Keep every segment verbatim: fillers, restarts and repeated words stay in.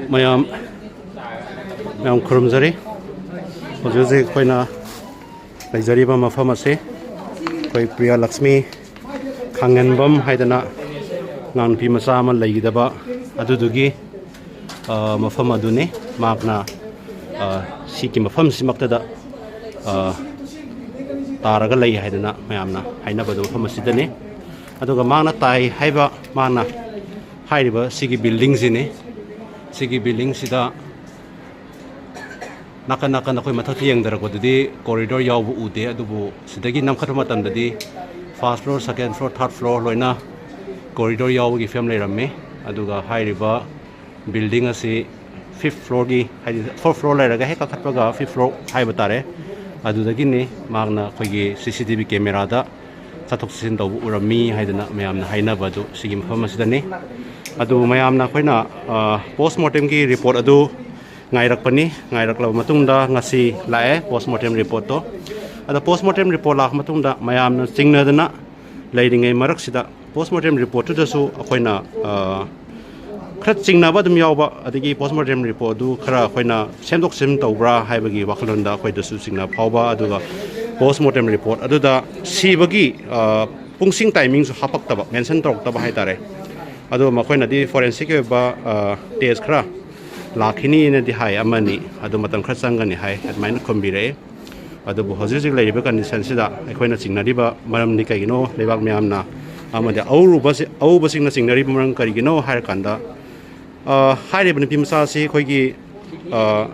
ꯃꯌꯥꯝ ꯃꯌꯥꯝ ꯈꯨꯔꯨꯝꯖꯔꯤ꯫ ꯍꯧꯖꯤꯛ ꯍꯧꯖꯤꯛ ꯑꯩꯈꯣꯏꯅ ꯂꯩꯖꯔꯤꯕ ꯃꯐꯝ ꯑꯁꯤ ꯑꯩꯈꯣꯏ ꯄ꯭ꯔꯤꯌꯥ ꯂꯛꯁꯃꯤ ꯈꯥꯡꯉꯦꯟꯕꯝ ꯍꯥꯏꯗꯅ ꯑꯉꯥꯡ ꯅꯨꯄꯤ ꯃꯆꯥ ꯑꯃ ꯂꯩꯈꯤꯗꯕ ꯑꯗꯨꯗꯨꯒꯤ, ꯑ, ꯃꯐꯝ ꯑꯗꯨꯅꯤ꯫ ꯃꯍꯥꯛꯅ, ꯑ, ꯁꯤꯒꯤ ꯃꯐꯝꯁꯤꯃꯛꯇꯗ, ꯑ, ꯇꯥꯔꯒ ꯂꯩ ꯍꯥꯏꯗꯅ ꯃꯌꯥꯝꯅ ꯍꯥꯏꯅꯕꯗꯣ ꯃꯐꯝ ꯑꯁꯤꯗꯅꯤ꯫ ꯑꯗꯨꯒ ꯃꯥꯅ ꯇꯥꯏ ꯍꯥꯏꯕ, ꯃꯥꯅ ꯍꯥꯏꯔꯤꯕ ꯁꯤꯒꯤ ꯕꯤꯜꯗꯤꯡꯁꯤꯅꯤ꯫ ꯁꯤꯒꯤ ꯕꯤꯜꯗꯤꯡꯁꯤꯗ ꯅꯥꯀꯟ ꯅꯥꯀꯟ ꯑꯩꯈꯣꯏ ꯃꯊꯛꯇ ꯌꯦꯡꯊꯔꯛꯄꯗꯗꯤ ꯀꯣꯔꯤꯗꯣꯔ ꯌꯥꯎꯕ ꯎꯗꯦ, ꯑꯗꯨꯕꯨ ꯁꯤꯗꯒꯤ ꯅꯝꯈꯠꯄ ꯃꯇꯝꯗꯗꯤ first floor, second floor, third floor ꯂꯣꯏꯅ ꯀꯣꯔꯤꯗꯣꯔ ꯌꯥꯎꯕꯒꯤ ꯐꯤꯕꯝ ꯂꯩꯔꯝꯃꯤ꯫ ꯑꯗꯨꯒ ꯍꯥꯏꯔꯤꯕ ꯕꯤꯜꯗꯤꯡ ꯑꯁꯤ fifth floorꯒꯤ, ꯍꯥꯏꯗꯤ fourth floor ꯂꯩꯔꯒ ꯍꯦꯛ ꯀꯥꯈꯠꯄꯒ fifth floor ꯍꯥꯏꯕ ꯇꯥꯔꯦ, ꯑꯗꯨꯗꯒꯤꯅꯤ ꯃꯍꯥꯛꯅ ꯑꯩꯈꯣꯏꯒꯤ C C T V cameraꯗ ꯆꯠꯊꯣꯛ ꯆꯠꯁꯤꯟ ꯇꯧꯕ ꯎꯔꯝꯃꯤ ꯍꯥꯏꯗꯅ ꯃꯌꯥꯝꯅ ꯍꯥꯏꯅꯕ ꯑꯗꯨ ꯁꯤꯒꯤ ꯃꯐꯝ ꯑꯁꯤꯗꯅꯤ꯫ ꯑꯗꯨꯕꯨ ꯃꯌꯥꯝꯅ ꯑꯩꯈꯣꯏꯅ, ꯑ, post mortemꯒꯤ report ꯑꯗꯨ ꯉꯥꯏꯔꯛꯄꯅꯤ꯫ ꯉꯥꯏꯔꯛꯂꯕ ꯃꯇꯨꯡꯗ ꯉꯁꯤ ꯂꯥꯛꯑꯦ post mortem reportꯇꯣ꯫ ꯑꯗꯣ post mortem report ꯂꯥꯛꯄ ꯃꯇꯨꯡꯗ ꯃꯌꯥꯝꯅ ꯆꯤꯡꯅꯗꯅ ꯂꯩꯔꯤꯉꯩ ꯃꯔꯛꯁꯤꯗ post mortem reportꯇꯨꯗꯁꯨ ꯑꯩꯈꯣꯏꯅ, ꯑ, ꯈꯔ ꯆꯤꯡꯅꯕ ꯑꯗꯨꯝ ꯌꯥꯎꯕ, ꯑꯗꯒꯤ post mortem report ꯑꯗꯨ ꯈꯔ ꯑꯩꯈꯣꯏꯅ ꯁꯦꯝꯗꯣꯛ ꯁꯦꯝꯖꯤꯟ ꯇꯧꯕ꯭ꯔꯥ ꯍꯥꯏꯕꯒꯤ ꯋꯥꯈꯜꯂꯣꯟꯗ ꯑꯩꯈꯣꯏꯗꯁꯨ ꯆꯤꯡꯅꯕ ꯐꯥꯎꯕ, ꯑꯗꯨꯒ post mortem report ꯑꯗꯨꯗ ꯁꯤꯕꯒꯤ, ꯑ, ꯄꯨꯡꯁꯤꯡ timingꯁꯨ ꯍꯥꯄꯛꯇꯕ, mention ꯇꯧꯔꯛꯇꯕ ꯍꯥꯏꯇꯥꯔꯦ꯫ ꯑꯗꯨꯒ ꯃꯈꯣꯏꯅꯗꯤ forensicꯀꯤ ꯑꯣꯏꯕ, ꯑ, test ꯈꯔ ꯂꯥꯛꯈꯤꯅꯤꯅꯗꯤ ꯍꯥꯏ, ꯑꯃꯅꯤ, ꯑꯗꯨ ꯃꯇꯝ ꯈꯔ ꯆꯪꯒꯅꯤ ꯍꯥꯏ, ꯑꯗꯨꯃꯥꯏꯅ ꯈꯨꯝꯕꯤꯔꯛꯑꯦ꯫ ꯑꯗꯨꯕꯨ ꯍꯧꯖꯤꯛ ꯍꯧꯖꯤꯛ ꯂꯩꯔꯤꯕ conditionꯁꯤꯗ ꯑꯩꯈꯣꯏꯅ ꯆꯤꯡꯅꯔꯤꯕ ꯃꯔꯝꯗꯤ ꯀꯩꯒꯤꯅꯣ, ꯂꯩꯕꯥꯛ ꯃꯤꯌꯥꯝꯅ ꯑꯃꯗꯤ ꯑꯎꯔꯨꯕꯁꯤ-, ꯑꯎꯕꯁꯤꯡꯅ ꯆꯤꯡꯅꯔꯤꯕ ꯃꯔꯝ ꯀꯔꯤꯒꯤꯅꯣ ꯍꯥꯏꯔꯀꯥꯟꯗ, ꯑ, ꯍꯥꯏꯔꯤꯕ ꯅꯨꯄꯤ ꯃꯆꯥ ꯑꯁꯤ ꯑꯩꯈꯣꯏꯒꯤ, ꯑ,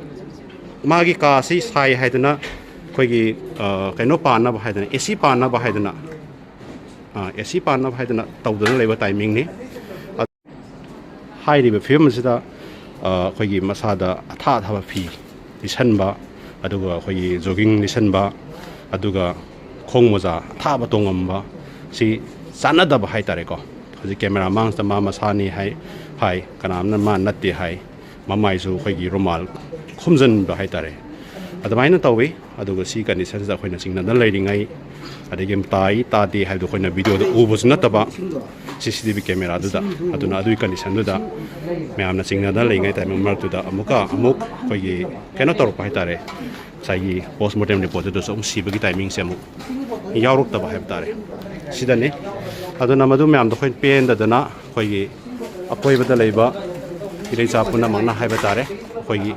ꯃꯥꯒꯤ ꯀꯥ ꯑꯁꯤ ꯁꯥꯏ ꯍꯥꯏꯗꯅ ꯑꯩꯈꯣꯏꯒꯤ, ꯑ, ꯀꯩꯅꯣ ꯄꯥꯟꯅꯕ ꯍꯥꯏꯗꯅ, A C ꯄꯥꯟꯅꯕ ꯍꯥꯏꯗꯅ, ꯑ, A C ꯄꯥꯟꯅꯕ ꯍꯥꯏꯗꯅ ꯇꯧꯗꯨꯅ ꯂꯩꯕ timingꯅꯤ꯫ ꯍꯥꯏꯔꯤꯕ ꯐꯤꯕꯝ ꯑꯁꯤꯗ, ꯑ, ꯑꯩꯈꯣꯏꯒꯤ ꯃꯁꯥꯗ ꯑꯊꯥ ꯑꯊꯥꯕ ꯐꯤ ꯂꯤꯠꯁꯟꯕ, ꯑꯗꯨꯒ ꯑꯩꯈꯣꯏꯒꯤ jogging ꯂꯤꯠꯁꯟꯕ, ꯑꯗꯨꯒ ꯈꯣꯡ ꯃꯣꯖꯥ ꯑꯊꯥꯕ ꯇꯣꯡꯉꯝꯕ, ꯁꯤ ꯆꯥꯟꯅꯗꯕ ꯍꯥꯏꯇꯥꯔꯦꯀꯣ꯫ ꯍꯧꯖꯤꯛ camera ꯃꯥꯡꯁꯤꯗ ꯃꯥ ꯃꯁꯥꯅꯤ ꯍꯥꯏ, ꯍꯥꯏ, ꯀꯅꯥꯝꯅ ꯃꯥ ꯅꯠꯇꯦ ꯍꯥꯏ, ꯃꯃꯥꯏꯁꯨ ꯑꯩꯈꯣꯏꯒꯤ ꯔꯨꯃꯥꯜ ꯈꯨꯝꯖꯤꯟꯕ ꯍꯥꯏꯇꯥꯔꯦ, ꯑꯗꯨꯃꯥꯏꯅ ꯇꯧꯋꯤ꯫ ꯑꯗꯨꯒ ꯁꯤ conditionꯁꯤꯗ ꯑꯩꯈꯣꯏꯅ ꯆꯤꯡꯅꯗꯅ ꯂꯩꯔꯤꯉꯩ, ꯑꯗꯒꯤ ꯇꯥꯏ ꯇꯥꯗꯦ ꯍꯥꯏꯕꯗꯣ ꯑꯩꯈꯣꯏꯅ videoꯗ ꯎꯕꯁꯨ ꯅꯠꯇꯕ, ꯁꯤ ꯁꯤ ꯇꯤ ꯚꯤ ꯀꯦꯃꯦꯔꯥꯗꯨꯗ꯫ ꯑꯗꯨꯅ ꯑꯗꯨꯒꯤ ꯀꯟꯗꯤꯁꯟꯗꯨꯗ ꯃꯌꯥꯝꯅ ꯆꯤꯡꯅꯗꯅ ꯂꯩꯉꯩ ꯇꯥꯏꯃꯤꯡ ꯃꯔꯛꯇꯨꯗ ꯑꯃꯨꯛꯀ ꯑꯃꯨꯛ ꯑꯩꯈꯣꯏꯒꯤ ꯀꯩꯅꯣ ꯇꯧꯔꯛꯄ ꯍꯥꯏꯇꯥꯔꯦ, ꯉꯁꯥꯏꯒꯤ ꯄꯣꯁ ꯃꯣꯔꯇꯦꯝ ꯔꯤꯄꯣꯔꯠꯇꯨꯗꯁꯨ ꯑꯃꯨꯛ ꯁꯤꯕꯒꯤ ꯇꯥꯏꯃꯤꯡꯁꯦ ꯑꯃꯨꯛ ꯌꯥꯎꯔꯛꯇꯕ ꯍꯥꯏꯕ ꯇꯥꯔꯦ꯫ ꯁꯤꯗꯅꯤ꯫ ꯑꯗꯨꯅ ꯃꯗꯨ ꯃꯌꯥꯝꯗꯣ ꯑꯩꯈꯣꯏ ꯄꯦꯟꯗꯗꯅ ꯑꯩꯈꯣꯏꯒꯤ ꯑꯀꯣꯏꯕꯗ ꯂꯩꯕ ꯏꯔꯩꯆꯥ ꯄꯨꯝꯅꯃꯛꯅ ꯍꯥꯏꯕ ꯇꯥꯔꯦ, ꯑꯩꯈꯣꯏꯒꯤ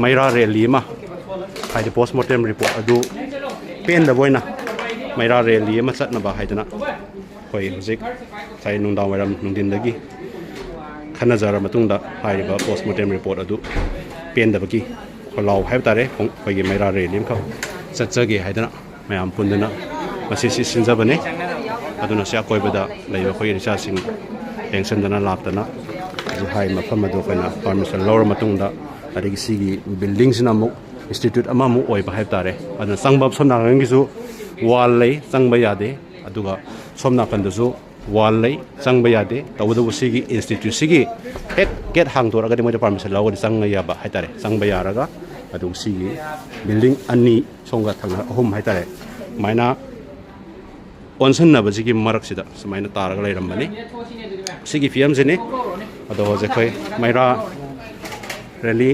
ꯃꯩꯔꯥ ꯔꯦꯂꯤ ꯑꯃ, ꯍꯥꯏꯗꯤ ꯄꯣꯁ ꯃꯣꯔꯇꯦꯝ ꯔꯤꯄꯣꯔꯠ ꯑꯗꯨ ꯄꯦꯟꯗꯕ ꯑꯣꯏꯅ ꯃꯩꯔꯥ ꯔꯦꯂꯤ ꯑꯃ ꯆꯠꯅꯕ ꯍꯥꯏꯗꯅ ꯑꯩꯈꯣꯏ ꯍꯧꯖꯤꯛ ꯉꯁꯥꯏ ꯅꯨꯡꯗꯥꯡ ꯋꯥꯏꯔꯝ ꯅꯨꯡꯊꯤꯟꯗꯒꯤ ꯈꯟꯅꯖꯔ ꯃꯇꯨꯡꯗ ꯍꯥꯏꯔꯤꯕ ꯄꯣꯁ ꯃꯣꯔꯇꯦꯝ ꯔꯤꯄꯣꯔꯠ ꯑꯗꯨ ꯄꯦꯟꯗꯕꯒꯤ ꯈꯣꯜꯂꯥꯎ ꯍꯥꯏꯕ ꯇꯥꯔꯦ, ꯑꯩꯈꯣꯏꯒꯤ ꯃꯩꯔꯥ ꯔꯦꯂꯤ ꯑꯃꯈꯛ ꯆꯠꯆꯒꯦ ꯍꯥꯏꯗꯅ ꯃꯌꯥꯝ ꯄꯨꯟꯗꯨꯅ ꯉꯁꯤꯁꯤ ꯁꯤꯟꯖꯕꯅꯤ꯫ ꯑꯗꯨꯅ ꯁꯤ ꯑꯀꯣꯏꯕꯗ ꯂꯩꯕ ꯑꯩꯈꯣꯏ ꯏꯆꯥꯁꯤꯡ ꯂꯦꯡꯁꯤꯟꯗꯅ ꯂꯥꯛꯇꯅ ꯍꯧꯖꯤꯛ ꯍꯥꯏꯔꯤꯕ ꯃꯐꯝ ꯑꯗꯨ ꯑꯩꯈꯣꯏꯅ ꯄꯥꯔꯃꯤꯁꯟ ꯂꯧꯔ ꯃꯇꯨꯡꯗ, ꯑꯗꯒꯤ ꯁꯤꯒꯤ ꯕꯤꯜꯗꯤꯡꯁꯤꯅ ꯑꯃꯨꯛ ꯏꯟꯁꯇꯤꯇ꯭ꯌꯨꯠ ꯑꯃꯃꯨꯛ ꯑꯣꯏꯕ ꯍꯥꯏꯕ ꯇꯥꯔꯦ꯫ ꯑꯗꯨꯅ ꯆꯪꯕ ꯁꯣꯝ ꯅꯥꯀꯟꯒꯤꯁꯨ ꯋꯥꯜ ꯂꯩ, ꯆꯪꯕ ꯌꯥꯗꯦ꯫ ꯑꯗꯨꯒ ꯁꯣꯝ ꯅꯥꯀꯟꯗꯁꯨ ꯋꯥꯜ ꯂꯩ, ꯆꯪꯕ ꯌꯥꯗꯦ꯫ ꯇꯧꯕꯇꯕꯨ ꯁꯤꯒꯤ ꯏꯟꯁꯇꯤꯇ꯭ꯌꯨꯠꯁꯤꯒꯤ ꯍꯦꯛ ꯒꯦꯠ ꯍꯥꯡꯗꯣꯔꯛꯑꯒꯗꯤ ꯃꯣꯏꯗ ꯄꯥꯔꯃꯤꯁꯟ ꯂꯧꯔꯒꯗꯤ ꯆꯪꯕ ꯌꯥꯕ ꯍꯥꯏꯇꯥꯔꯦ, ꯆꯪꯕ ꯌꯥꯔꯒ ꯑꯗꯨꯝ ꯁꯤꯒꯤ ꯕꯤꯜꯗꯤꯡ ꯑꯅꯤ ꯁꯣꯝꯒ ꯊꯪꯅ ꯑꯍꯨꯝ ꯍꯥꯏꯇꯥꯔꯦ, ꯑꯗꯨꯃꯥꯏꯅ ꯑꯣꯟꯁꯤꯟꯅꯕꯁꯤꯒꯤ ꯃꯔꯛꯁꯤꯗ ꯁꯨꯃꯥꯏꯅ ꯇꯥꯔꯒ ꯂꯩꯔꯝꯕꯅꯤ꯫ ꯁꯤꯒꯤ ꯐꯤꯕꯝꯁꯤꯅꯤ꯫ ꯑꯗꯣ ꯍꯧꯖꯤꯛ ꯑꯩꯈꯣꯏ ꯃꯩꯔꯥ ꯔꯦꯂꯤ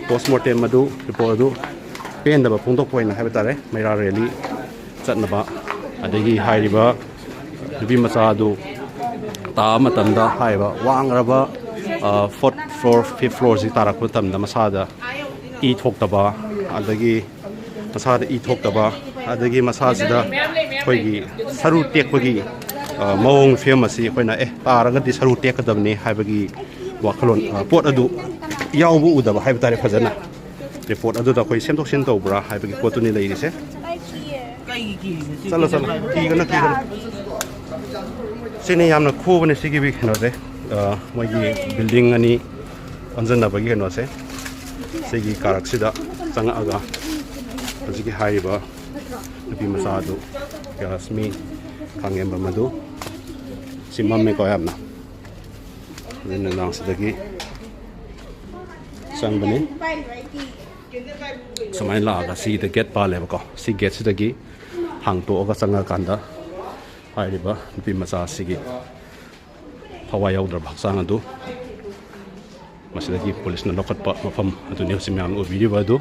ꯄꯣꯁ ꯃꯣꯔꯇꯦꯝ ꯑꯗꯨ, ꯔꯤꯄꯣꯔꯠ ꯑꯗꯨ ꯄꯦꯟꯗꯕ ꯐꯣꯡꯗꯣꯛꯄ ꯑꯣꯏꯅ ꯍꯥꯏꯕ ꯇꯥꯔꯦ, ꯃꯩꯔꯥ ꯔꯦꯂꯤ ꯆꯠꯅꯕ, ꯑꯗꯒꯤ ꯍꯥꯏꯔꯤꯕ ꯅꯨꯄꯤ ꯃꯆꯥ ꯑꯗꯨ ꯇꯥꯕ ꯃꯇꯝꯗ ꯍꯥꯏꯔꯤꯕ ꯋꯥꯡꯈ꯭ꯔꯕ ꯐꯣꯔꯠ ꯐ꯭ꯂꯣꯔ, ꯐꯤꯐ ꯐ꯭ꯂꯣꯔꯁꯤ ꯇꯥꯔꯛꯄ ꯃꯇꯝꯗ ꯃꯁꯥꯗ ꯏ ꯊꯣꯛꯇꯕ, ꯑꯗꯒꯤ ꯃꯁꯥꯗ ꯏ ꯊꯣꯛꯇꯕ, ꯑꯗꯒꯤ ꯃꯁꯥꯁꯤꯗ ꯑꯩꯈꯣꯏꯒꯤ ꯁꯔꯨ ꯇꯦꯛꯄꯒꯤ ꯑ, ꯃꯑꯣꯡ ꯐꯤꯕꯝ ꯑꯁꯤ ꯑꯩꯈꯣꯏꯅ ꯑꯦ ꯇꯥꯔꯒꯗꯤ ꯁꯔꯨ ꯇꯦꯛꯀꯗꯕꯅꯤ ꯍꯥꯏꯕꯒꯤ ꯋꯥꯈꯜꯂꯣꯟ, ꯑ, ꯄꯣꯠ ꯑꯗꯨ ꯌꯥꯎꯕ ꯎꯗꯕ ꯍꯥꯏꯕ ꯇꯥꯔꯦ꯫ ꯐꯖꯅ ꯔꯤꯄꯣꯔꯠ ꯑꯗꯨꯗ ꯑꯩꯈꯣꯏ ꯁꯦꯝꯗꯣꯛ ꯁꯦꯝꯖꯤꯟ ꯇꯧꯕ꯭ꯔꯥ ꯍꯥꯏꯕꯒꯤ ꯄꯣꯠꯇꯨꯅꯤ ꯂꯩꯔꯤꯁꯦ꯫ ꯆꯠꯂꯣ, ꯆꯠꯂꯣ, ꯀꯤꯒꯅꯨ, ꯀꯤꯒꯅꯨ꯫ ꯁꯤꯅꯤ ꯌꯥꯝꯅ ꯈꯨꯕꯅꯦ ꯁꯤꯒꯤ ꯀꯩꯅꯣꯁꯦ, ꯑ, ꯃꯣꯏꯒꯤ ꯕꯤꯜꯗꯤꯡ ꯑꯅꯤ ꯑꯣꯟꯁꯤꯟꯅꯕꯒꯤ ꯀꯩꯅꯣꯁꯦ꯫ ꯁꯤꯒꯤ ꯀꯥꯔꯛꯁꯤꯗ ꯆꯪꯉꯛꯑꯒ ꯍꯧꯖꯤꯛꯀꯤ ꯍꯥꯏꯔꯤꯕ ꯅꯨꯄꯤ ꯃꯆꯥ ꯑꯗꯨ, ꯔꯁꯃꯤ ꯈꯥꯡꯉꯦꯝꯕꯝ ꯑꯗꯨ, ꯁꯤ ꯃꯝꯃꯦꯀꯣ ꯌꯥꯝꯅ꯫ ꯑꯗꯩ ꯅꯨꯡꯗꯥꯡꯁꯤꯗꯒꯤ ꯆꯪꯕꯅꯤ꯫ ꯁꯨꯃꯥꯏꯅ ꯂꯥꯛꯑꯒ ꯁꯤꯒꯤꯗ ꯒꯦꯠ ꯄꯥꯜꯂꯦꯕꯀꯣ꯫ ꯁꯤ ꯒꯦꯠꯁꯤꯗꯒꯤ ꯍꯥꯡꯇꯣꯛꯑꯒ ꯆꯪꯉꯀꯥꯟꯗ ꯍꯥꯏꯔꯤꯕ ꯅꯨꯄꯤ ꯃꯆꯥ ꯑꯁꯤꯒꯤ ꯊꯋꯥꯏ ꯌꯥꯎꯗ꯭ꯔꯕ ꯍꯛꯆꯥꯡ ꯑꯗꯨ ꯃꯁꯤꯗꯒꯤ ꯄꯨꯂꯤꯁꯅ ꯂꯧꯈꯠꯄ ꯃꯐꯝ ꯑꯗꯨꯅꯤ ꯍꯧꯖꯤꯛ ꯃꯌꯥꯝꯅ ꯎꯕꯤꯔꯤꯕ ꯑꯗꯨ꯫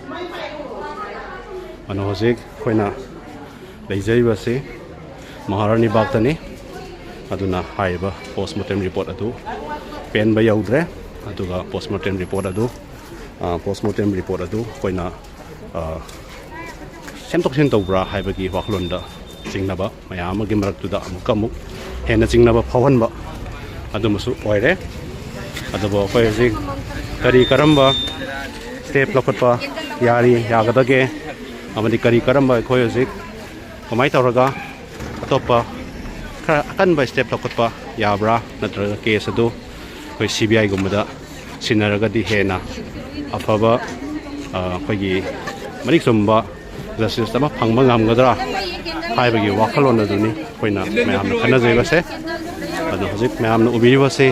ꯑꯗꯨꯅ ꯍꯧꯖꯤꯛ ꯑꯩꯈꯣꯏꯅ ꯂꯩꯖꯔꯤꯕꯁꯤ ꯃꯍꯥꯔꯥꯅꯤ ꯕꯥꯒꯇꯅꯤ꯫ ꯑꯗꯨꯅ ꯍꯥꯏꯔꯤꯕ ꯄꯣꯁꯃꯣꯔꯇꯦꯝ ꯔꯤꯄꯣꯔꯠ ꯑꯗꯨ ꯄꯦꯟꯕ ꯌꯧꯗ꯭ꯔꯦ꯫ ꯑꯗꯨꯒ ꯄꯣꯁꯃꯣꯔꯇꯦꯝ ꯔꯤꯄꯣꯔꯠ ꯑꯗꯨ, ꯄꯣꯁꯃꯣꯔꯇꯦꯝ ꯔꯤꯄꯣꯔꯠ ꯑꯗꯨ ꯑꯩꯈꯣꯏꯅ, ꯑ, ꯁꯦꯝꯗꯣꯛ ꯁꯦꯝꯖꯤꯟ ꯇꯧꯕ꯭ꯔꯥ ꯍꯥꯏꯕꯒꯤ ꯋꯥꯈꯜꯂꯣꯟꯗ ꯆꯤꯡꯅꯕ ꯃꯌꯥꯝ ꯑꯃꯒꯤ ꯃꯔꯛꯇꯨꯗ ꯑꯃꯨꯛꯀ ꯑꯃꯨꯛ ꯍꯦꯟꯅ ꯆꯤꯡꯅꯕ ꯐꯥꯎꯍꯟꯕ ꯑꯗꯨꯃꯁꯨ ꯑꯣꯏꯔꯦ꯫ ꯑꯗꯨꯕꯨ ꯑꯩꯈꯣꯏ ꯍꯧꯖꯤꯛ ꯀꯔꯤ ꯀꯔꯝꯕ ꯁ꯭ꯇꯦꯞ ꯂꯧꯈꯠꯄ ꯌꯥꯔꯤ, ꯌꯥꯒꯗꯒꯦ, ꯑꯃꯗꯤ ꯀꯔꯤ ꯀꯔꯝꯕ ꯑꯩꯈꯣꯏ ꯍꯧꯖꯤꯛ ꯀꯃꯥꯏꯅ ꯇꯧꯔꯒ ꯑꯇꯣꯞꯄ ꯈꯔ ꯑꯀꯟꯕ ꯁ꯭ꯇꯦꯞ ꯂꯧꯈꯠꯄ ꯌꯥꯕ꯭ꯔꯥ, ꯅꯠꯇ꯭ꯔꯒ ꯀꯦꯁ ꯑꯗꯨ ꯑꯩꯈꯣꯏ ꯁꯤ ꯕꯤ ꯑꯥꯏꯒꯨꯝꯕꯗ ꯁꯤꯟꯅꯔꯒꯗꯤ ꯍꯦꯟꯅ ꯑꯐꯕ, ꯑ, ꯑꯩꯈꯣꯏꯒꯤ ꯃꯔꯤꯛ ꯆꯨꯝꯕ ꯖꯁꯇꯤꯁ ꯑꯃ ꯐꯪꯕ ꯉꯝꯒꯗ꯭ꯔꯥ ꯍꯥꯏꯕꯒꯤ ꯋꯥꯈꯜꯂꯣꯟ ꯑꯗꯨꯅꯤ ꯑꯩꯈꯣꯏꯅ ꯃꯌꯥꯝꯅ ꯈꯟꯅꯖꯔꯤꯕꯁꯦ꯫ ꯑꯗꯣ ꯍꯧꯖꯤꯛ ꯃꯌꯥꯝꯅ ꯎꯕꯤꯔꯤꯕꯁꯤ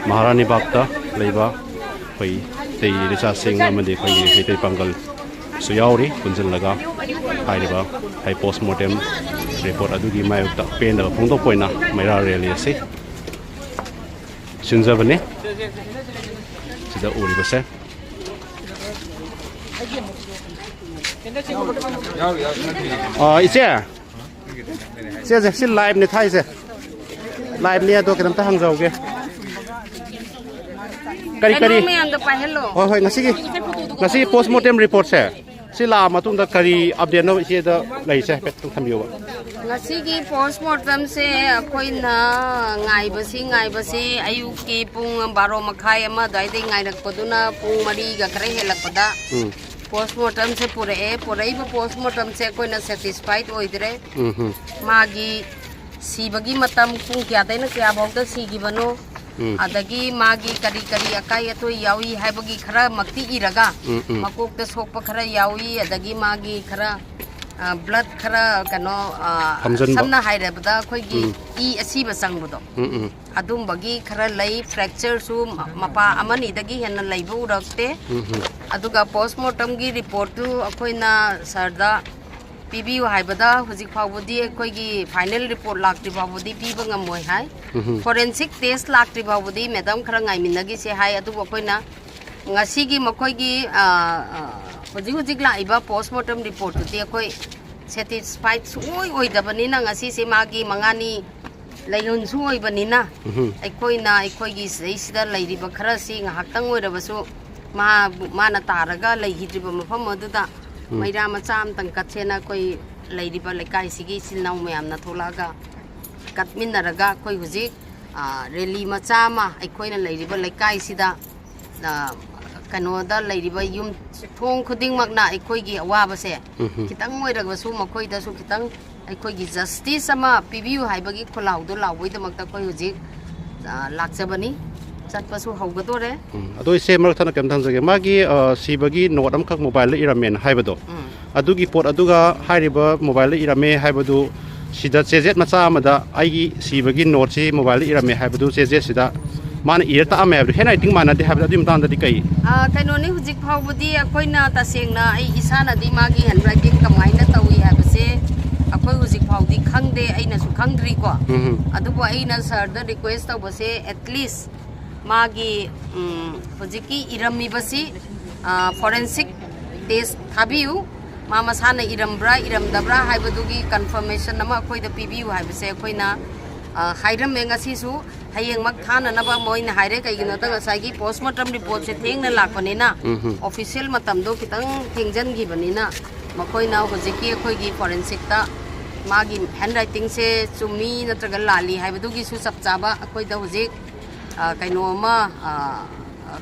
ꯃꯍꯥꯔꯥꯅꯤ ꯕꯥꯒꯇ ꯂꯩꯕ ꯑꯩꯈꯣꯏ ꯃꯩꯇꯩ ꯏꯆꯥꯁꯤꯡ ꯑꯃꯗꯤ ꯑꯩꯈꯣꯏꯒꯤ ꯃꯩꯇꯩ ꯄꯥꯡꯒꯜꯁꯨ ꯌꯥꯎꯔꯤ꯫ ꯄꯨꯟꯁꯤꯜꯂꯒ ꯍꯥꯏꯔꯤꯕ ꯍꯥꯏ ꯄꯣꯁꯃꯣꯔꯇꯦꯝ ꯔꯤꯄꯣꯔꯠ ꯑꯗꯨꯒꯤ ꯃꯥꯌꯣꯛꯇ ꯄꯦꯟꯗꯕ ꯐꯣꯡꯗꯣꯛꯄ ꯑꯣꯏꯅ ꯃꯩꯔꯥ ꯔꯦꯂꯤ ꯑꯁꯤ ꯁꯤꯟꯖꯕꯅꯤ꯫ ꯁꯤꯗ ꯎꯔꯤꯕꯁꯦ꯫ ꯑꯥ, ꯏꯆꯦ, ꯁꯦ, ꯁꯦ, ꯁꯤ ꯂꯥꯏꯚꯅꯦ ꯊꯥꯏꯁꯦ꯫ ꯂꯥꯏꯚꯅꯦ, ꯑꯗꯣ ꯀꯩꯅꯣꯝꯇ ꯍꯪꯖꯍꯧꯒꯦ꯫ ꯀꯔꯤ, ꯀꯔꯤ? ꯀꯩꯅꯣ ꯃꯌꯥꯝꯗꯣ ꯄꯥꯏꯍꯜꯂꯣ꯫ ꯍꯣꯏ, ꯍꯣꯏ, ꯉꯁꯤꯒꯤ, ꯉꯁꯤꯒꯤ ꯄꯣꯁꯃꯣꯔꯇꯦꯝ ꯔꯤꯄꯣꯔꯠꯁꯦ ꯁꯤ ꯂꯥꯛꯑ ꯃꯇꯨꯡꯗ ꯀꯔꯤ ꯑꯞꯗꯦꯠꯅꯣ ꯏꯆꯦꯗ ꯂꯩꯔꯤꯁꯦ ꯍꯥꯏꯐꯦꯠꯇꯪ ꯊꯝꯕꯤꯌꯨꯕ꯫ ꯉꯁꯤꯒꯤ ꯄꯣꯁꯃꯣꯔꯇꯦꯝꯁꯦ ꯑꯩꯈꯣꯏꯅ ꯉꯥꯏꯕꯁꯤ, ꯉꯥꯏꯕꯁꯤ ꯑꯌꯨꯛꯀꯤ ꯄꯨꯡ ꯕꯥꯔꯣ ꯃꯈꯥꯏ ꯑꯃ ꯑꯗꯨꯋꯥꯏꯗꯩ ꯉꯥꯏꯔꯛꯄꯗꯨꯅ ꯄꯨꯡ ꯃꯔꯤꯒ ꯈꯔ ꯍꯦꯜꯂꯛꯄꯗ ꯎꯝ꯫ ꯄꯣꯁꯃꯣꯔꯇꯦꯝꯁꯦ ꯄꯨꯔꯛꯑꯦ꯫ ꯄꯨꯔꯛꯏꯕ ꯄꯣꯁꯃꯣꯔꯇꯦꯝꯁꯦ ꯑꯩꯈꯣꯏꯅ ꯁꯦꯇꯤꯁꯐꯥꯏꯠ ꯑꯣꯏꯗ꯭ꯔꯦ꯫ ꯎꯝ, ꯎꯝ꯫ ꯃꯥꯒꯤ ꯁꯤꯕꯒꯤ ꯃꯇꯝ ꯄꯨꯡ ꯀꯌꯥꯗꯩꯅ ꯀꯌꯥꯐꯥꯎꯗ ꯁꯤꯈꯤꯕꯅꯣ, ꯎꯝ꯫ ꯑꯗꯒꯤ ꯃꯥꯒꯤ ꯀꯔꯤ ꯀꯔꯤ ꯑꯀꯥꯏ ꯑꯇꯣꯏ ꯌꯥꯎꯏ ꯍꯥꯏꯕꯒꯤ ꯈꯔꯃꯛꯇꯤ ꯏꯔꯒ, ꯎꯝ, ꯎꯝ꯫ ꯃꯀꯣꯛꯇ ꯁꯣꯛꯄ ꯈꯔ ꯌꯥꯎꯏ, ꯑꯗꯒꯤ ꯃꯥꯒꯤ ꯈꯔ, ꯑ, ꯕ꯭ꯂꯗ ꯈꯔ, ꯀꯩꯅꯣ, ꯑ, ꯊꯝꯖꯟꯕ꯫ ꯁꯝꯅ ꯍꯥꯏꯔꯕꯗ ꯑꯩꯈꯣꯏꯒꯤ ꯎꯝ꯫ ꯏ ꯑꯁꯤꯕ ꯆꯪꯕꯗꯣ, ꯎꯝ, ꯎꯝ꯫ ꯑꯗꯨꯝꯕꯒꯤ ꯈꯔ ꯂꯩ꯫ ꯐ꯭ꯔꯦꯛꯆꯔꯁꯨ ꯃ-, ꯃꯄꯥ ꯑꯃꯅꯤꯗꯒꯤ ꯍꯦꯟꯅ ꯂꯩꯕ ꯎꯔꯛꯇꯦ꯫ ꯎꯝ, ꯎꯝ꯫ ꯑꯗꯨꯒ ꯄꯣꯁꯃꯣꯔꯇꯦꯝꯒꯤ ꯔꯤꯄꯣꯔꯠꯇꯨ ꯑꯩꯈꯣꯏꯅ ꯁꯥꯔꯗ ꯄꯤꯕꯤꯌꯨ ꯍꯥꯏꯕꯗ ꯍꯧꯖꯤꯛ ꯐꯥꯎꯕꯗꯤ ꯑꯩꯈꯣꯏꯒꯤ ꯐꯥꯏꯅꯦꯜ ꯔꯤꯄꯣꯔꯠ ꯂꯥꯛꯇ꯭ꯔꯤ ꯐꯥꯎꯕꯗꯤ ꯄꯤꯕ ꯉꯝꯃꯣꯏ ꯍꯥꯏ꯫ ꯎꯝ꯫ ꯐꯣꯔꯦꯟꯁꯤꯛ ꯇꯦꯁ ꯂꯥꯛꯇ꯭ꯔꯤ ꯐꯥꯎꯕꯗꯤ ꯃꯦꯗꯥꯝ ꯈꯔ ꯉꯥꯏꯃꯤꯟꯅꯈꯤꯁꯦ ꯍꯥꯏ꯫ ꯑꯗꯨꯕꯨ ꯑꯩꯈꯣꯏꯅ ꯉꯁꯤꯒꯤ ꯃꯈꯣꯏꯒꯤ, ꯑ, ꯑ, ꯍꯧꯖꯤꯛ ꯍꯧꯖꯤꯛ ꯂꯥꯛꯏꯕ ꯄꯣꯁꯃꯣꯔꯇꯝ ꯔꯤꯄꯣꯔꯠꯇꯨꯗꯤ ꯑꯩꯈꯣꯏ ꯁꯦꯇꯤꯁꯐꯥꯏꯠ ꯁꯨꯡꯑꯣꯏ ꯑꯣꯏꯗꯕꯅꯤꯅ, ꯉꯁꯤꯁꯦ ꯃꯥꯒꯤ ꯃꯉꯥꯅꯤ ꯂꯩꯍꯨꯟꯁꯨ ꯑꯣꯏꯕꯅꯤꯅ, ꯎꯝ꯫ ꯑꯩꯈꯣꯏꯅ ꯑꯩꯈꯣꯏꯒꯤ ꯁꯤꯗꯩꯁꯤꯗ ꯂꯩꯔꯤꯕ ꯈꯔꯁꯤ ꯉꯥꯏꯍꯥꯛꯇꯪ ꯑꯣꯏꯔꯕꯁꯨ ꯃꯥ, ꯃꯥꯅ ꯇꯥꯔꯒ ꯂꯩꯈꯤꯗ꯭ꯔꯤꯕ ꯃꯐꯝ ꯑꯗꯨꯗ ꯎꯝ꯫ ꯃꯩꯔꯥ ꯃꯆꯥ ꯑꯃꯇꯪ ꯀꯠꯁꯦꯅ ꯑꯩꯈꯣꯏ ꯂꯩꯔꯤꯕ ꯂꯩꯀꯥꯏꯁꯤꯒꯤ ꯏꯆꯤꯜ ꯏꯅꯥꯎ ꯃꯌꯥꯝꯅ ꯊꯣꯛꯂꯛꯑꯒ ꯀꯠꯃꯤꯟꯅꯔꯒ ꯑꯩꯈꯣꯏ ꯍꯧꯖꯤꯛ, ꯑ, ꯔꯦꯂꯤ ꯃꯆꯥ ꯑꯃ ꯑꯩꯈꯣꯏꯅ ꯂꯩꯔꯤꯕ ꯂꯩꯀꯥꯏꯁꯤꯗ, ꯑ, ꯀꯩꯅꯣꯗ ꯂꯩꯔꯤꯕ ꯌꯨꯝ ꯊꯣꯡ ꯈꯨꯗꯤꯡꯃꯛꯅ ꯑꯩꯈꯣꯏꯒꯤ ꯑꯋꯥꯕꯁꯦ ꯎꯝ꯫ ꯈꯤꯇꯪ ꯑꯣꯏꯔꯒꯁꯨ ꯃꯈꯣꯏꯗꯁꯨ ꯈꯤꯇꯪ ꯑꯩꯈꯣꯏꯒꯤ ꯖꯁꯇꯤꯁ ꯑꯃ ꯄꯤꯕꯤꯌꯨ ꯍꯥꯏꯕꯒꯤ ꯈꯣꯜꯂꯥꯎꯗꯣ ꯂꯥꯎꯕꯒꯤꯗꯃꯛꯇ ꯑꯩꯈꯣꯏ ꯍꯧꯖꯤꯛ, ꯑ, ꯂꯥꯛꯆꯕꯅꯤ꯫ ꯆꯠꯄꯁꯨ ꯍꯧꯒꯗꯣꯔꯦ꯫ ꯎꯝ꯫ ꯑꯗꯣ ꯏꯆꯦ, ꯃꯔꯛ ꯊꯠꯅ ꯀꯩꯝꯇ ꯍꯪꯖꯒꯦ, ꯃꯥꯒꯤ, ꯑ, ꯁꯤꯕꯒꯤ ꯅꯣꯠ ꯑꯃꯈꯛ ꯃꯣꯕꯥꯏꯜꯗ ꯏꯔꯝꯃꯦꯅ ꯍꯥꯏꯕꯗꯣ, ꯎꯝ꯫ ꯑꯗꯨꯒꯤ ꯄꯣꯠ ꯑꯗꯨꯒ ꯍꯥꯏꯔꯤꯕ ꯃꯣꯕꯥꯏꯜꯗ ꯏꯔꯝꯃꯦ ꯍꯥꯏꯕꯗꯨ, ꯁꯤꯗ ꯆꯦꯖꯦꯠ ꯃꯆꯥ ꯑꯃꯗ ꯑꯩꯒꯤ ꯁꯤꯕꯒꯤ ꯅꯣꯠꯁꯤ ꯃꯣꯕꯥꯏꯜꯗ ꯏꯔꯝꯃꯦ ꯍꯥꯏꯕꯗꯨ, ꯆꯦꯖꯦꯠꯁꯤꯗ ꯃꯥꯅ ꯏꯔ ꯇꯥꯛꯑꯝꯃꯦ ꯍꯥꯏꯕꯗꯨ, ꯍꯦꯟ ꯔꯥꯏꯇꯤꯡ ꯃꯥꯟꯅꯗꯦ ꯍꯥꯏꯕꯗꯨ, ꯑꯗꯨꯒꯤ ꯃꯇꯥꯡꯗꯗꯤ ꯀꯩ? ꯑ, ꯀꯩꯅꯣꯅꯤ, ꯍꯧꯖꯤꯛ ꯐꯥꯎꯕꯗꯤ ꯑꯩꯈꯣꯏꯅ ꯇꯁꯦꯡꯅ ꯑꯩ ꯏꯁꯥꯅꯗꯤ ꯃꯥꯒꯤ ꯍꯦꯟ ꯔꯥꯏꯇꯤꯡ ꯀꯃꯥꯏꯅ ꯇꯧꯏ ꯍꯥꯏꯕꯁꯦ ꯑꯩꯈꯣꯏ ꯍꯧꯖꯤꯛ ꯐꯥꯎꯗꯤ ꯈꯪꯗꯦ, ꯑꯩꯅꯁꯨ ꯈꯪꯗ꯭ꯔꯤꯀꯣ꯫ ꯎꯝ꯫ ꯑꯗꯨꯕꯨ ꯑꯩꯅ ꯁꯥꯔꯗ ꯔꯤꯀ꯭ꯋꯦꯁ ꯇꯧꯕꯁꯦ, ꯑꯦꯠꯂꯤꯁ ꯃꯥꯒꯤ, ꯎꯝ, ꯍꯧꯖꯤꯛꯀꯤ ꯏꯔꯝꯃꯤꯕꯁꯤ, ꯑ, ꯐꯣꯔꯦꯟꯁꯤꯛ ꯇꯦꯁ ꯊꯥꯕꯤꯌꯨ꯫ ꯃꯥ ꯃꯁꯥꯅ ꯏꯔꯝꯕ꯭ꯔꯥ ꯏꯔꯝꯗꯕ꯭ꯔꯥ ꯍꯥꯏꯕꯗꯨꯒꯤ ꯀꯟꯐꯔꯃꯦꯁꯟ ꯑꯃ ꯑꯩꯈꯣꯏꯗ ꯄꯤꯕꯤꯌꯨ ꯍꯥꯏꯕꯁꯦ ꯑꯩꯈꯣꯏꯅ, ꯑ, ꯍꯥꯏꯔꯝꯃꯦ꯫ ꯉꯁꯤꯁꯨ ꯍꯌꯦꯡꯃꯛ ꯊꯥꯅꯅꯕ ꯃꯣꯏꯅ ꯍꯥꯏꯔꯦ꯫ ꯀꯩꯒꯤꯅꯣꯗ ꯉꯁꯥꯏꯒꯤ ꯄꯣꯁꯃꯣꯔꯇꯝ ꯔꯤꯄꯣꯔꯠꯁꯦ ꯊꯦꯡꯅ ꯂꯥꯛꯄꯅꯤꯅ, ꯎꯝ꯫ ꯑꯣꯐꯤꯁꯤꯌꯦꯜ ꯃꯇꯝꯗꯣ ꯈꯤꯇꯪ ꯊꯦꯡꯖꯟꯈꯤꯕꯅꯤꯅ, ꯃꯈꯣꯏꯅ ꯍꯧꯖꯤꯛꯀꯤ ꯑꯩꯈꯣꯏꯒꯤ ꯐꯣꯔꯦꯟꯁꯤꯛꯇ ꯃꯥꯒꯤ ꯍꯦꯟ ꯔꯥꯏꯇꯤꯡꯁꯦ ꯆꯨꯝꯃꯤ ꯅꯠꯇ꯭ꯔꯒ ꯂꯥꯜꯂꯤ ꯍꯥꯏꯕꯗꯨꯒꯤꯁꯨ ꯆꯞ ꯆꯥꯕ ꯑꯩꯈꯣꯏꯗ ꯍꯧꯖꯤꯛ, ꯑ, ꯀꯩꯅꯣ ꯑꯃ, ꯑ,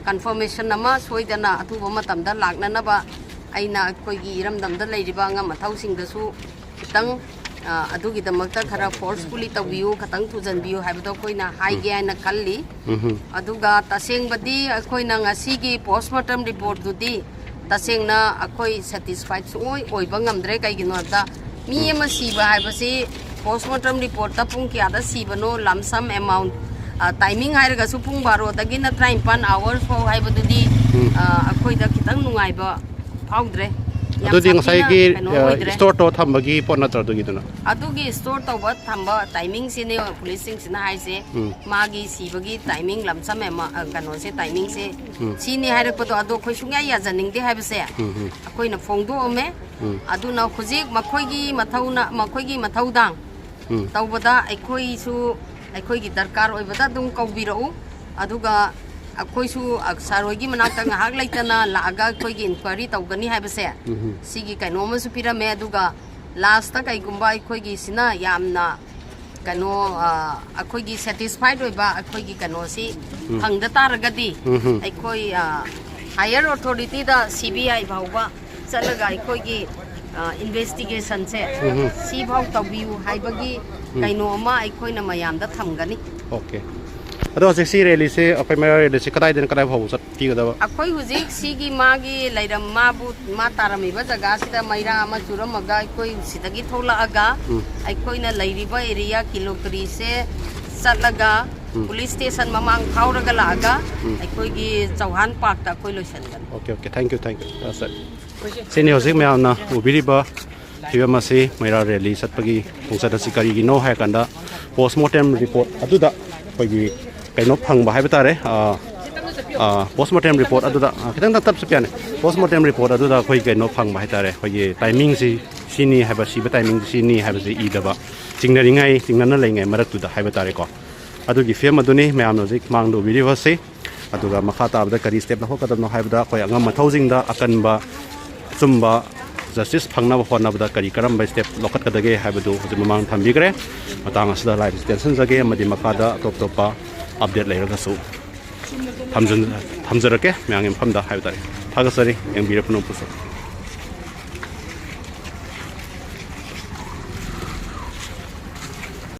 ꯀꯟꯐꯔꯃꯦꯁꯟ ꯑꯃ ꯁꯣꯏꯗꯅ ꯑꯊꯨꯕ ꯃꯇꯝꯗ ꯂꯥꯛꯅꯅꯕ ꯑꯩꯅ ꯑꯩꯈꯣꯏꯒꯤ ꯏꯔꯝꯗꯝꯗ ꯂꯩꯔꯤꯕ ꯑꯉꯝ ꯑꯊꯧꯁꯤꯡꯗꯁꯨ ꯈꯤꯇꯪ, ꯑ, ꯑꯗꯨꯒꯤꯗꯃꯛꯇ ꯈꯔ ꯐꯣꯔꯁꯐꯨꯂꯤ ꯇꯧꯕꯤꯌꯨ, ꯈꯤꯇꯪ ꯊꯨꯖꯟꯕꯤꯌꯨ ꯍꯥꯏꯕꯗꯣ ꯑꯩꯈꯣꯏꯅ ꯍꯥꯏꯒꯦ ꯍꯥꯏꯅ ꯈꯜꯂꯤ꯫ ꯎꯝ꯫ ꯑꯗꯨꯒ ꯇꯁꯦꯡꯕꯗꯤ ꯑꯩꯈꯣꯏꯅ ꯉꯁꯤꯒꯤ ꯄꯣꯁꯃꯣꯔꯇꯝ ꯔꯤꯄꯣꯔꯠꯇꯨꯗꯤ ꯇꯁꯦꯡꯅ ꯑꯩꯈꯣꯏ ꯁꯦꯇꯤꯁꯐꯥꯏꯠ ꯁꯨꯡꯑꯣꯏ ꯑꯣꯏꯕ ꯉꯝꯗ꯭ꯔꯦ꯫ ꯀꯩꯒꯤꯅꯣ ꯍꯥꯏꯕꯗ ꯃꯤ ꯑꯃ ꯁꯤꯕ ꯍꯥꯏꯕꯁꯤ ꯄꯣꯁꯃꯣꯔꯇꯝ ꯔꯤꯄꯣꯔꯠꯇ ꯄꯨꯡ ꯀꯌꯥꯗ ꯁꯤꯕꯅꯣ, ꯂꯝꯁꯝ ꯑꯦꯃꯥꯎꯟ, ꯑ, ꯇꯥꯏꯃꯤꯡ ꯍꯥꯏꯔꯒꯁꯨ ꯄꯨꯡ ꯕꯥꯔꯣꯗꯒꯤꯅ ꯇꯔꯥꯅꯤꯄꯥꯟ ꯑꯋꯥꯔꯁ ꯐꯥꯎ ꯍꯥꯏꯕꯗꯨꯗꯤ, ꯎꯝ꯫ ꯑ, ꯑꯩꯈꯣꯏꯗ ꯈꯤꯇꯪ ꯅꯨꯡꯉꯥꯏꯕ ꯐꯥꯎꯗ꯭ꯔꯦ꯫ ꯌꯥꯝ ꯑꯗꯨꯗꯤ ꯁꯥꯊꯤꯅ ꯉꯁꯥꯏꯒꯤ, ꯀꯩꯅꯣ ꯑ, ꯑꯣꯏꯗ꯭ꯔꯦ꯫ Store ꯇꯧꯔ ꯊꯝꯕꯒꯤ ꯄꯣꯠ ꯅꯠꯇ꯭ꯔꯣ ꯑꯗꯨꯒꯤꯗꯨꯅ? ꯑꯗꯨꯒꯤ store ꯇꯧꯕ ꯊꯝꯕ timingꯁꯤꯅꯦ ꯄꯨꯂꯤꯁꯁꯤꯡꯁꯤꯅ ꯍꯥꯏꯁꯦ꯫ ꯎꯝ꯫ ꯃꯥꯒꯤ ꯁꯤꯕꯒꯤ timing ꯂꯝꯁꯝ ꯑꯃ, ꯑ, ꯀꯩꯅꯣꯁꯦ, timingꯁꯦ ꯎꯝ꯫ ꯁꯤꯅꯤ ꯍꯥꯏꯔꯛꯄꯗꯣ, ꯑꯗꯣ ꯑꯩꯈꯣꯏ ꯁꯨꯡꯌꯥ ꯌꯥꯖꯅꯤꯡꯗꯦ ꯍꯥꯏꯕꯁꯦ ꯎꯝ, ꯎꯝ꯫ ꯑꯩꯈꯣꯏꯅ ꯐꯣꯡꯗꯣꯛꯑꯝꯃꯦ꯫ ꯎꯝ꯫ ꯑꯗꯨꯅ ꯍꯧꯖꯤꯛ ꯃꯈꯣꯏꯒꯤ ꯃꯊꯧꯅ, ꯃꯈꯣꯏꯒꯤ ꯃꯊꯧꯗꯥꯡ ꯎꯝ꯫ ꯇꯧꯕꯗ ꯑꯩꯈꯣꯏꯁꯨ, ꯑꯩꯈꯣꯏꯒꯤ ꯗꯔꯀꯥꯔ ꯑꯣꯏꯕꯗ ꯑꯗꯨꯝ ꯀꯧꯕꯤꯔꯛꯎ꯫ ꯑꯗꯨꯒ ꯑꯩꯈꯣꯏꯁꯨ, ꯑ, sir ꯍꯣꯏꯒꯤ ꯃꯅꯥꯛꯇ ꯉꯥꯏꯍꯥꯛ ꯂꯩꯇꯅ ꯂꯥꯛꯑꯒ ꯑꯩꯈꯣꯏꯒꯤ inquiry ꯇꯧꯒꯅꯤ ꯍꯥꯏꯕꯁꯦ, ꯎꯝ꯫ ꯁꯤꯒꯤ ꯀꯩꯅꯣ ꯑꯃꯁꯨ ꯄꯤꯔꯝꯃꯦ꯫ ꯑꯗꯨꯒ lastꯇ ꯀꯩꯒꯨꯝꯕ ꯑꯩꯈꯣꯏꯒꯤꯁꯤꯅ ꯌꯥꯝꯅ ꯀꯩꯅꯣ, ꯑ, ꯑꯩꯈꯣꯏꯒꯤ satisfied ꯑꯣꯏꯕ ꯑꯩꯈꯣꯏꯒꯤ ꯀꯩꯅꯣꯁꯤ ꯎꯝ꯫ ꯐꯪꯗ ꯇꯥꯔꯒꯗꯤ, ꯎꯝ꯫ ꯑꯩꯈꯣꯏ, ꯑ, higher authorityꯗ, C B I ꯐꯥꯎꯕ ꯆꯠꯂꯒ ꯑꯩꯈꯣꯏꯒꯤ, ꯑ, investigationꯁꯦ ꯎꯝ꯫ ꯁꯤꯐꯥꯎ ꯇꯧꯕꯤꯌꯨ ꯍꯥꯏꯕꯒꯤ ꯎꯝ꯫ ꯀꯩꯅꯣ ꯑꯃ ꯑꯩꯈꯣꯏꯅ ꯃꯌꯥꯝꯗ ꯊꯝꯒꯅꯤ꯫ Okay꯫ ꯑꯗꯣ ꯍꯧꯖꯤꯛ ꯁꯤ rallyꯁꯦ, ꯑꯩꯈꯣꯏ ꯃꯩꯔꯥ rallyꯁꯦ ꯀꯗꯥꯏꯗꯩꯅ ꯀꯗꯥꯏ ꯐꯥꯎꯕ ꯆꯠꯄꯤꯒꯗꯕ? ꯑꯩꯈꯣꯏ ꯍꯧꯖꯤꯛ ꯁꯤꯒꯤ ꯃꯥꯒꯤ ꯂꯩꯔꯝ, ꯃꯥꯕꯨ, ꯃꯥ ꯇꯥꯔꯝꯃꯤꯕ ꯖꯒꯥꯁꯤꯗ ꯃꯩꯔꯥ ꯑꯃ ꯆꯨꯔꯝꯃꯒ ꯑꯩꯈꯣꯏ ꯁꯤꯗꯒꯤ ꯊꯣꯛꯂꯛꯑꯒ ꯎꯝ꯫ ꯑꯩꯈꯣꯏꯅ ꯂꯩꯔꯤꯕ area ꯀꯤꯂꯣ ꯇꯔꯦꯠꯁꯦ ꯆꯠꯂꯒ ꯎꯝ꯫ Police station ꯃꯃꯥꯡ ꯐꯥꯎꯔꯒ ꯂꯥꯛꯑꯒ ꯎꯝ꯫ ꯑꯩꯈꯣꯏꯒꯤ ꯆꯧꯍꯥꯟ parkꯇ ꯑꯩꯈꯣꯏ ꯂꯣꯏꯁꯤꯟꯒꯅꯤ꯫ Okay, okay, thank you, thank you꯫ ꯑ, sir꯫ ꯁꯤꯅꯤ ꯍꯧꯖꯤꯛ ꯃꯌꯥꯝꯅ ꯎꯕꯤꯔꯤꯕ ꯐꯤꯕꯝ ꯑꯁꯤ, ꯃꯩꯔꯥ rally ꯆꯠꯄꯒꯤ ꯈꯣꯡꯆꯠ ꯑꯁꯤ ꯀꯔꯤꯒꯤꯅꯣ ꯍꯥꯏꯔ ꯀꯥꯟꯗ, post mortem report ꯑꯗꯨꯗ ꯑꯩꯈꯣꯏꯒꯤ ꯀꯩꯅꯣ ꯐꯪꯕ ꯍꯥꯏꯕ ꯇꯥꯔꯦ, ꯑ, ꯑ, post mortem report ꯑꯗꯨꯗ, ꯑ, ꯈꯤꯇꯪ ꯇꯞ-, ꯇꯞꯁꯨ ꯌꯥꯅꯤ꯫ Post mortem report ꯑꯗꯨꯗ ꯑꯩꯈꯣꯏ ꯀꯩꯅꯣ ꯐꯪꯕ ꯍꯥꯏ ꯇꯥꯔꯦ, ꯑꯩꯈꯣꯏꯒꯤ timingꯁꯤ ꯁꯤꯅꯤ ꯍꯥꯏꯕ, ꯁꯤꯕ timing ꯁꯤꯅꯤ ꯍꯥꯏꯕꯁꯤ ꯏꯗꯕ, ꯆꯤꯡꯅꯔꯤꯉꯩ, ꯆꯤꯡꯅꯅ ꯂꯩꯉꯩ ꯃꯔꯛꯇꯨꯗ ꯍꯥꯏꯕ ꯇꯥꯔꯦꯀꯣ꯫ ꯑꯗꯨꯒꯤ ꯐꯤꯕꯝ ꯑꯗꯨꯅꯤ ꯃꯌꯥꯝꯅ ꯍꯧꯖꯤꯛ ꯃꯥꯡꯗ ꯎꯕꯤꯔꯤꯕꯁꯤ꯫ ꯑꯗꯨꯒ ꯃꯈꯥ ꯇꯥꯕꯗ ꯀꯔꯤ step ꯂꯧꯈꯠꯀꯗꯕꯅꯣ ꯍꯥꯏꯕꯗ, ꯑꯩꯈꯣꯏ ꯑꯉꯝ ꯑꯊꯧꯁꯤꯡꯗ ꯑꯀꯟꯕ, ꯑꯆꯨꯝꯕ justice ꯐꯪꯅꯕ ꯍꯣꯠꯅꯕꯗ ꯀꯔꯤ ꯀꯔꯝꯕ step ꯂꯧꯈꯠꯀꯗꯒꯦ ꯍꯥꯏꯕꯗꯨ ꯍꯧꯖꯤꯛ ꯃꯃꯥꯡ ꯊꯝꯕꯤꯈ꯭ꯔꯦ꯫ ꯃꯇꯥꯡ ꯑꯁꯤꯗ live ꯇꯦꯟꯁꯤꯟꯖꯒꯦ ꯑꯃꯗꯤ ꯃꯈꯥꯗ ꯑꯇꯣꯞ ꯑꯇꯣꯞꯄ update ꯂꯩꯔꯒꯁꯨ ꯊꯝꯖꯤꯟ-, ꯊꯝꯖꯔꯛꯀꯦ ꯃꯌꯥꯝꯒꯤ ꯃꯐꯝꯗ ꯍꯥꯏꯕ ꯇꯥꯔꯦ꯫ ꯊꯥꯒꯠꯆꯔꯤ, ꯌꯦꯡꯕꯤꯔꯤꯕ ꯄꯨꯝꯅꯃꯛꯄꯨꯁꯨ꯫